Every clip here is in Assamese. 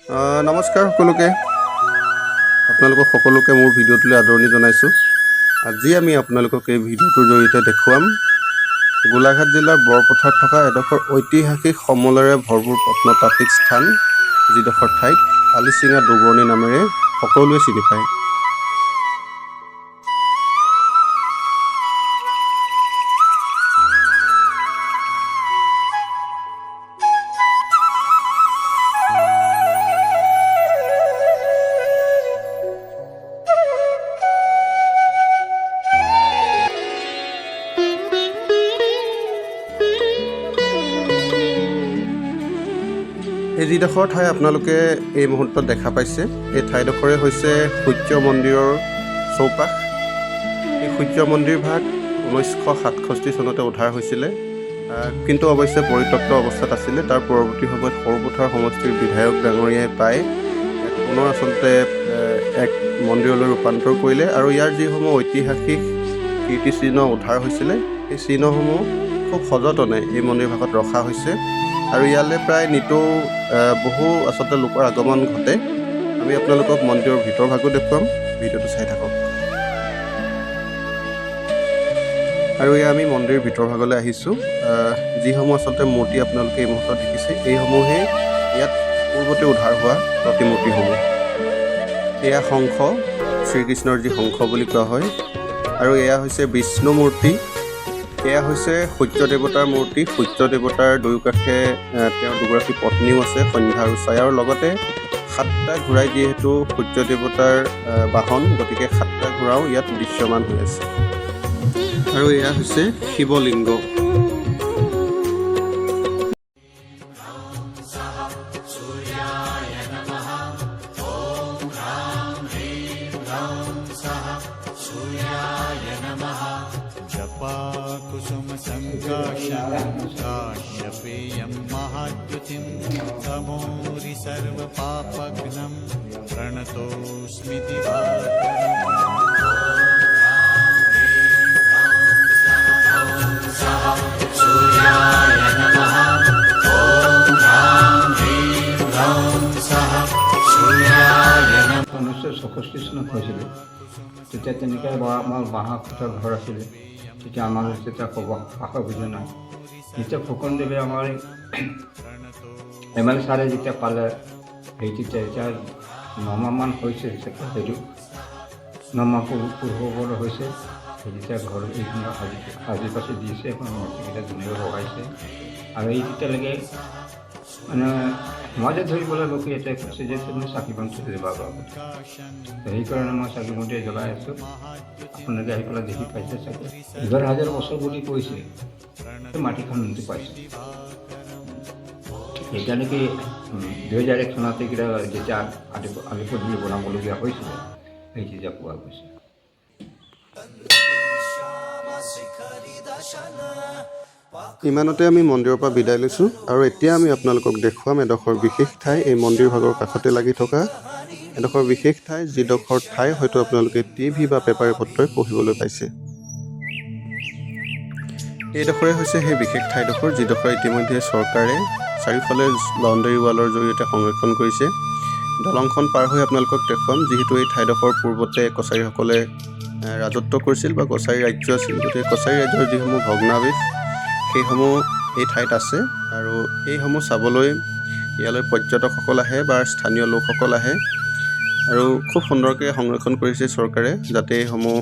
নমস্কাৰ সকলোকে, আপোনালোকক সকলোকে মোৰ ভিডিঅ'টোলৈ আদৰণি জনাইছোঁ। আজি আমি আপোনালোকক এই ভিডিঅ'টোৰ জৰিয়তে দেখুৱাম গোলাঘাট জিলাৰ বৰপথাৰত থকা এডোখৰ ঐতিহাসিক সমলেৰে ভৰপূৰ প্ৰত্নতাত্ত্বিক স্থান, যিডোখৰ ঠাইক আলিচিঙা দুবৰণি নামেৰে সকলোৱে চিনি পায়। এই যিডোখৰ ঠাই আপোনালোকে এই মুহূৰ্তত দেখা পাইছে, এই ঠাইডোখৰে হৈছে সূৰ্য মন্দিৰৰ চৌপাশ। এই সূৰ্য মন্দিৰ ভাগ 1967 চনতে উদ্ধাৰ হৈছিলে, কিন্তু অৱশ্যে পৰিত্যক্ত অৱস্থাত আছিলে। তাৰ পৰৱৰ্তী সময়ত সৰুপথাৰ সমষ্টিৰ বিধায়ক ডাঙৰীয়াই পাই ইয়াক পুনৰ আচলতে এক মন্দিৰলৈ ৰূপান্তৰ কৰিলে আৰু ইয়াৰ যিসমূহ ঐতিহাসিক কীৰ্তিচিহ্ন উদ্ধাৰ হৈছিলে, সেই চিহ্নসমূহ খুব সযতনে এই মন্দিৰ ভাগত ৰখা হৈছে আৰু ইয়ালৈ প্ৰায় নিতৌ বহু আচলতে লোকৰ আগমন ঘটে। আমি আপোনালোকক মন্দিৰৰ ভিতৰ ভাগো দেখুৱাম, ভিডিঅ'টো চাই থাকক। আৰু এয়া আমি মন্দিৰৰ ভিতৰ ভাগলৈ আহিছোঁ। যিসমূহ আচলতে মূৰ্তি আপোনালোকে এই মুহূৰ্তত দেখিছে, এইসমূহে ইয়াত পূৰ্বতে উদ্ধাৰ হোৱা প্ৰতিমূৰ্তিসমূহ। এয়া শংখ, শ্ৰীকৃষ্ণৰ যি শংখ বুলি কোৱা হয়, আৰু এয়া হৈছে বিষ্ণু মূৰ্তি। এয়া হৈছে সূৰ্য দেৱতাৰ মূৰ্তি। সূৰ্য দেৱতাৰ দুয়োকাষে তেওঁৰ দুগৰাকী পত্নীও আছে, সন্ধ্যা আৰু ছায়া, আৰু লগতে সাতটা ঘোঁৰাই যিহেতু সূৰ্য দেৱতাৰ বাহন, গতিকে সাতটা ঘোঁৰাও ইয়াত দৃশ্যমান হৈ আছে। আৰু এয়া হৈছে শিৱলিংগ। जपाकुसुमसङ्काशं काश्यपेयं महाद्युतिं तमोरि सर्वपापघ्नं प्रणतोऽस्मि दिवाकरम्। 1966 চনত হৈছিলে। তেতিয়া তেনেকৈ আমাৰ বাঁহৰ খুঁটাৰ ঘৰ আছিলে। তেতিয়া আমাৰ তেতিয়া ক'ব ভাষা বুজা নাই। যেতিয়া ফুকনদেৱে আমাৰ এম এল ছাৰে যেতিয়া পালে, সেই তেতিয়া এতিয়া 9 মাহমান হৈছে চাগে, সেইটো 9 মাহ পূৰ্বৰ হৈছে। সেই তেতিয়া ঘৰ এইখিনি সাজি সাজি পাচি দিছে, এখন মূৰ্তিকেইটা ধুনীয়াকৈ বহাইছে। আৰু এই তেতিয়ালৈকে মানে সমাজে ধৰিবলৈ লোকে এতিয়া কৈছে যে তুমি চাকি বন্তি জ্বলাবা বুলি। সেইকাৰণে মই চাকি বন্তি জ্বলাই আছোঁ। আপোনালোকে আহি পেলাই দেখি পাইছে চাগে। 11 হাজাৰ বছৰ বুলি কৈছে, মাটি খান্দোতে পাইছে। যেতিয়া নেকি 2001 চনতে কিবা যেতিয়া আলি আলি পদূলি বনাবলগীয়া হৈছিলে, সেই তেতিয়া পোৱা গৈছে। ইমানতে আমি মন্দিৰৰ পৰা বিদায় লৈছোঁ আৰু এতিয়া আমি আপোনালোকক দেখুৱাম এডোখৰ বিশেষ ঠাই, এই মন্দিৰ ভাগৰ কাষতে লাগি থকা এডোখৰ বিশেষ ঠাই, যিডোখৰ ঠাই হয়তো আপোনালোকে টিভি বা পেপাৰে পত্ৰই পঢ়িবলৈ পাইছে। এইডোখৰে হৈছে সেই বিশেষ ঠাইডোখৰ, যিডোখৰ ইতিমধ্যে চৰকাৰে চাৰিওফালে বাউণ্ডেৰী ৱালৰ জৰিয়তে সংৰক্ষণ কৰিছে। দলংখন পাৰ হৈ আপোনালোকক দেখুৱাম। যিহেতু এই ঠাইডোখৰ পূৰ্বতে কছাৰীসকলে ৰাজত্ব কৰিছিল বা কছাৰী ৰাজ্য আছিল, গতিকে কছাৰী ৰাজ্যৰ যিসমূহ ভগ্নাৱশেষ, সেইসমূহ এই ঠাইত আছে আৰু এইসমূহ চাবলৈ ইয়ালৈ পৰ্যটকসকল আহে বা স্থানীয় লোকসকল আহে আৰু খুব সুন্দৰকৈ সংৰক্ষণ কৰিছে চৰকাৰে, যাতে এইসমূহ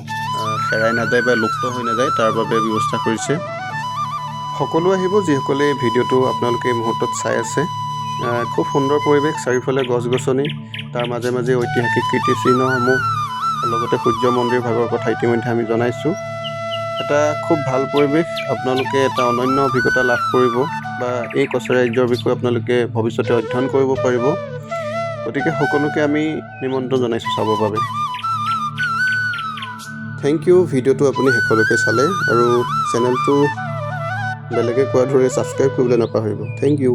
হেৰাই নাযায় বা লুপ্ত হৈ নাযায়, তাৰ বাবে ব্যৱস্থা কৰিছে। সকলো আহিব, যিসকলে এই ভিডিঅ'টো আপোনালোকে এই মুহূৰ্তত চাই আছে। খুব সুন্দৰ পৰিৱেশ, চাৰিওফালে গছ গছনি, তাৰ মাজে মাজে ঐতিহাসিক কীৰ্তিচিহ্নসমূহ, লগতে সূৰ্য মন্দিৰ ভাগৰ কথা ইতিমধ্যে আমি জনাইছোঁ। এটা খুব ভাল পৰিৱেশ। আপোনালোকে এটা অনন্য অভিজ্ঞতা লাভ কৰিব বা এই কছাৰী ৰাজ্যৰ বিষয়ে আপোনালোকে ভৱিষ্যতে অধ্যয়ন কৰিব পাৰিব। গতিকে সকলোকে আমি নিমন্ত্ৰণ জনাইছোঁ চাবৰ বাবে। Thank U, ভিডিঅ'টো আপুনি শেষলৈকে চালে আৰু চেনেলটো বেলেগে কোৱাৰ দৰে ছাবস্ক্ৰাইব কৰিবলৈ নাপাহৰিব। Thank U.